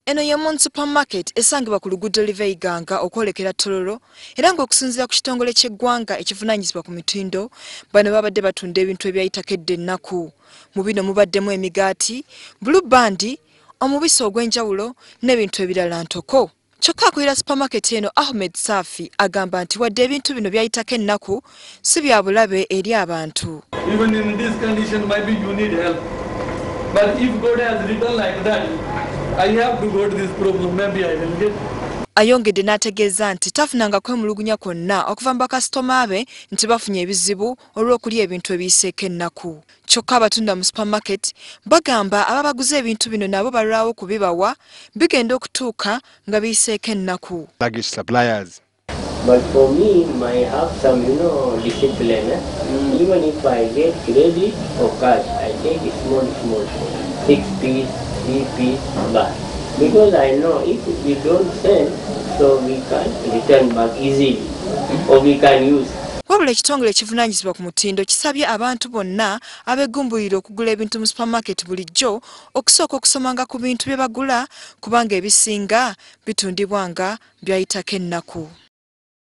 Eno ye Moon Supermarket esangibwa ku luguudo luva e Iganga okwolekera Tororo, era ng'okusinziira ku kitongole ky'eggwanga ekivunaanyizibwa ku mitindo, bano babadde batunda ebintu ebyayitako edda ennaku. Mu bino mubaddemu emigaati, Blue Band, omubisi ogw'enjawulo n'ebintu ebirala ntoko. Kyokka akulira supermarket eno Ahmed Safi agamba nti wadde ebintu bino byayitako ennaku, si bya bulabe eri abantu. Even in this condition, maybe you need help. But if God has written like that, I have to go to this problem, maybe I will get. Ayongedde n'ategeeza nti tafunanga kwemulugunya kwonna okuva mu bakasitoma be nti bafunye ebizibu olw'okulya ebintu ebiyiseeko ennaku. Kyokka abatunda mu supermarket bagamba ababaguza ebintu bino nabo balwawo kubibawa, bigenda okutuuka nga biyiseeko ennaku. Luggage suppliers. But for me, I have some, discipline. Even if I get credit or cash, I take small, small, 6 piece, 3 piece, but because I know if we don't sell, so we can return back easily, or we can use. Wabula ekitongole ekivunaanyizibwa ku mutindo kisabye abantu bonna abeegumbulira okugula ebintu mu supermarket bulijjo okusooka okusomanga ku bintu bye bagula, kubanga ebisinga bitundibwa nga byayitako ennaku.